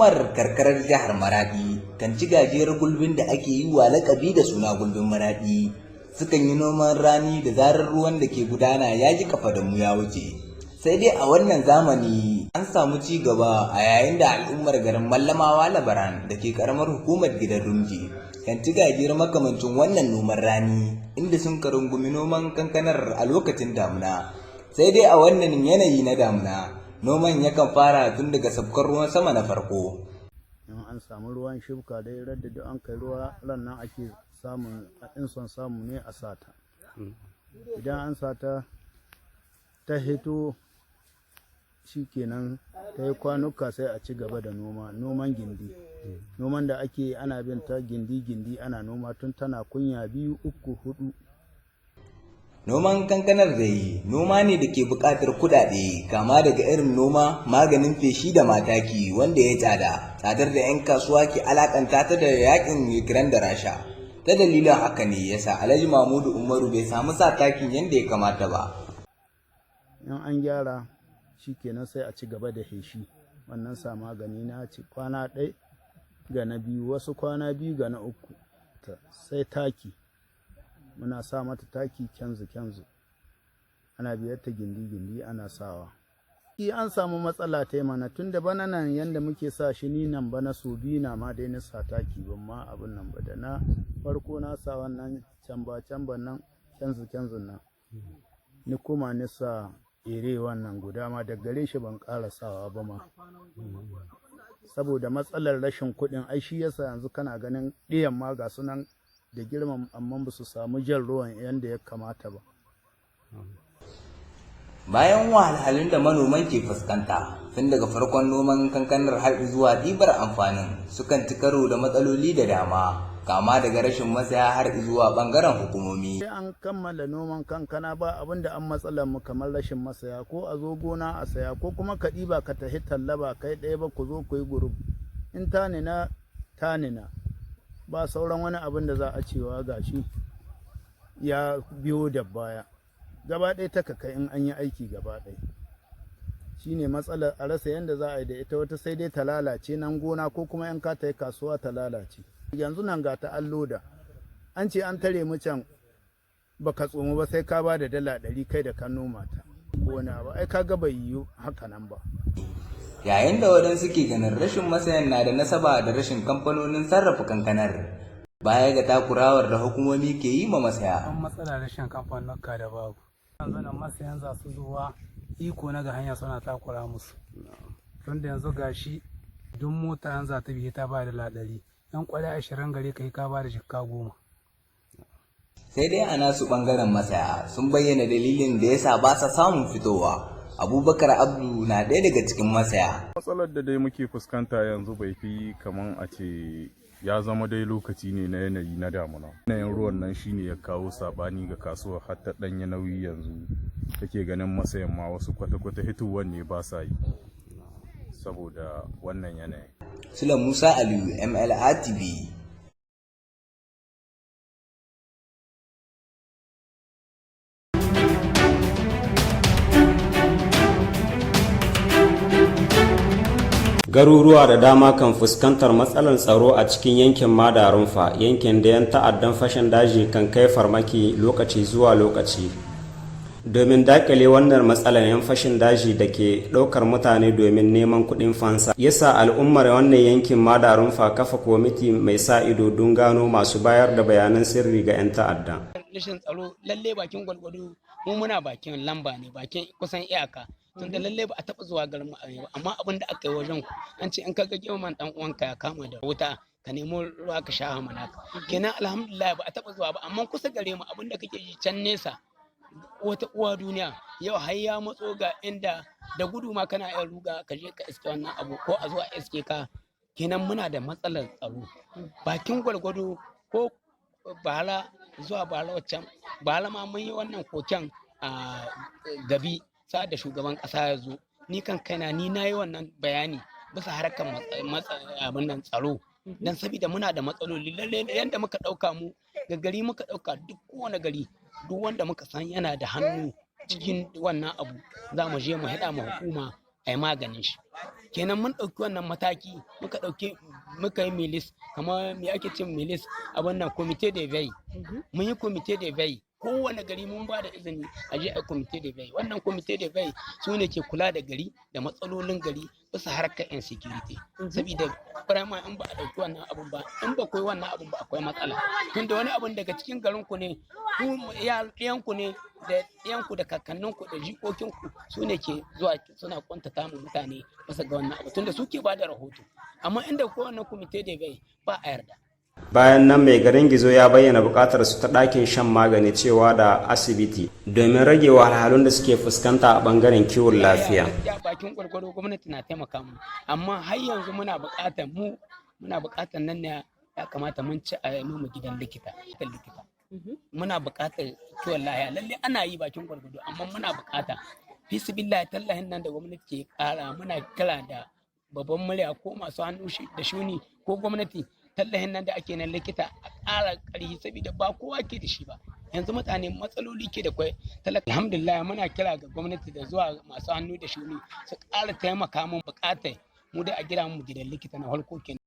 Al'ummar karkarar jihar Maradi kan ci gajiyar gulbin da ake yi wa lakabi da suna Gulbin Maradi. Sukan yi noman rani da zarar ruwan da ke gudana ya ji mu ya wuce. Sai dai a wannan zamani an samu ci gaba a yayin da al'ummar garin Mallamawa Labaran da ke karamar hukumar Gidan Rumji kan ci gajiyar makamancin wannan noman rani, inda sun karungumi noman kankanar a lokacin damuna. Sai dai a wannan yanayi na damuna, noman yakan fara tun daga sabkar ruwan sama na farko. In an samu ruwan shuka dai, radda duk an kai ruwa ran nan ake samun, in son samu ne a sata. Idan an sata ta hito, kenan ta yi kwanuka, sai a ci gaba da noma, noman gindi. Noman da ake ana bin ta gindi gindi, ana noma tun tana kunya biyu, uku, hudu. Noman kankanar dai noma ne da ke buƙatar kuɗaɗe, kama daga irin noma, maganin feshi da mataki wanda ya tsada, tsadar da 'yan kasuwa ke alakanta ta da yakin Ukraine da Rasha. Ta dalilin haka ne yasa Alhaji Mahmudu Umaru bai samu sa takin yadda ya kamata ba. In an gyara, kenan sai a ci gaba da heshi. Wannan sa magani na ci kwana ɗai ga na biyu, wasu kwana biyu ga na uku, sai taki. Muna sa mata taki kyanzu kyanzu, ana biyar ta gindi gindi ana sawa. An samu matsala ta mana tun da bana nan yanda muke sa shi, ni nan bana so biyu na ma dai na sa taki, ban ma abin nan ba. Da na farko na sa wannan camba camban nan, kyanzu kyanzun nan, ni kuma ni sa ere wannan guda ma, da gare shi ban ƙara sawa ba ma, saboda matsalar rashin kuɗin. Ai shi yasa yanzu kana ganin ɗiyan ma ga sunan da girman, amma ba su samu jan ruwan yadda ya kamata ba. Bayan wahalhalun da manoman ke fuskanta tun daga farkon noman kankanar har zuwa ɗibar amfanin, sukan ci karo da matsaloli da dama, kama daga rashin masaya har zuwa ɓangaren hukumomi. Sai an kammala noman kankana, ba abin da an matsalar mu kamar rashin masaya, ko a zo gona a saya, ko kuma ka ɗiba ka tafi talla, ba kai ɗaya ba, ku zo ku yi group. In ta nina, ta nina, ba sauran wani abin da za a cewa gashi ya biyo da baya. Gaba ɗaya ta kai in an yi aiki gaba ɗaya, shine matsalar, a rasa yadda za a yi da ita. Wata sai dai ta lalace nan gona, ko kuma in ka ta yi kasuwa ta lalace. Yanzu nan ga ta alloda, an ce an tare mu can, baka tsomu ba sai ka ba da $100 kai da ka noma ta ko wani abu. Ai ka ga bai yiwu haka nan ba. Yayin da waɗansu ke ganin rashin masayan na da nasaba da rashin kamfanonin sarrafa kankanar, baya ga takurawar da hukumomi ke yi ma masaya. An matsala rashin kamfanuka da babu. Yanzu nan masayan za su zuwa iko na ga hanya suna takura musu, tunda yanzu gashi duk mota yanzu za ta biye ta ba da 100, yan kwale 20 gare ka, ka ba da 10,000. Sai dai a nasu bangaren masaya sun bayyana dalilin da yasa ba sa samun fitowa. Abubakar Abdu na ɗaya daga cikin masaya. Matsalar da dai muke fuskanta yanzu bai fi kaman a ce ya zama dai lokaci ne na yanayi na damuna. Yanayin ruwan nan shine ya kawo sabani ga kasuwar, har ta ɗanya nauyi. Yanzu kake ganin masayan ma wasu kwata-kwata hitowar ne ba sa yi saboda wannan yanayin. Sule Musa Aliyu, MLA TV. Garuruwa da dama kan fuskantar matsalar tsaro a cikin yankin Madarunfa, yankin da 'yan ta'addan fashin daji kan kai farmaki lokaci zuwa lokaci. Domin dakile wannan matsalar 'yan fashin daji da ke ɗaukar mutane domin neman kuɗin fansa, yasa al'ummar wannan yankin Madarunfa kafa kwamiti mai sa ido don gano masu bayar da bayanan sirri ga 'yan ta'adda. Rashin tsaro lalle bakin gwalgwado, mu muna bakin lamba ne, bakin kusan iyaka, tunda lalle ba a taɓa zuwa garin mu ba. Amma abin da aka yi wajen ku, an ce in ka ga geman dan uwanka ya kama da wuta, ka nemo ruwa ka sha mana. Kenan alhamdulillah ba a taɓa zuwa ba, amma kusa gare mu abin da kake ji can nesa, wata uwa duniya, yau har ya matso ga inda da gudu ma kana iya ruga ka je ka iske wannan abu, ko a zo a iske ka. Kenan muna da matsalar tsaro bakin gwalgwado. Ko bara zuwa bara waccan bara ma mun yi wannan koken a gabi sa'ad da shugaban kasa ya zo. Ni kan kaina ni na yi wannan bayani bisa harkar abin nan tsaro, don saboda muna da matsaloli lalle. Yadda muka ɗauka mu ga gari, muka ɗauka duk kowane gari, duk wanda muka san yana da hannu cikin wannan abu, za mu je mu haɗa ma hukuma a yi maganin shi. Kenan mun ɗauki wannan mataki, muka ɗauki, muka yi milice, kamar me ake cin milice, abin nan, comité de veille. Mun yi comité de veille, kowane gari mun ba da izini a je a comité de veille. Wannan comité de veille su ne ke kula da gari da matsalolin gari bisa harkar insecurity, saboda vraiment in ba a ɗauki wannan abun ba, in ba koyi wannan abun ba, akwai matsala, tunda wani abun daga cikin garin ku ne, ku ɗiyan ku ne, da ɗiyanku da kakanninku da jikokinku, su ne ke zuwa suna kwantata mu mutane bisa ga wannan abu, tunda su ke ba da rahoto. Amma inda ko wannan comité de veille, ba a yarda. Bayan nan, mai garin Gizo ya bayyana buƙatar su ta ɗakin shan magani, cewa da asibiti, domin rage wahalhalun da suke fuskanta a ɓangaren kiwon lafiya. Ya bakin gwargwado gwamnati na taimaka mu, amma har yanzu muna buƙatar, mu muna buƙatar nan ne ya kamata mun ci a mu gidan likita. Muna buƙatar kiwon lafiya. Lalle ana yi bakin gwargwado, amma muna buƙata fisibillahi tallahin nan da gwamnati ke ƙara. Muna kira da babban murya, ko masu hannu da shuni ko gwamnati, tallahin nan da ake nan likita a ƙara ƙarfi, saboda ba kowa ke da shi ba. Yanzu mutane matsaloli ke da kwai talaka. Alhamdulillah, muna kira ga gwamnati da zuwa masu hannu da shuni su ƙara taimaka mun. Buƙatar mu da a gida mu gidan likita na farko kenan.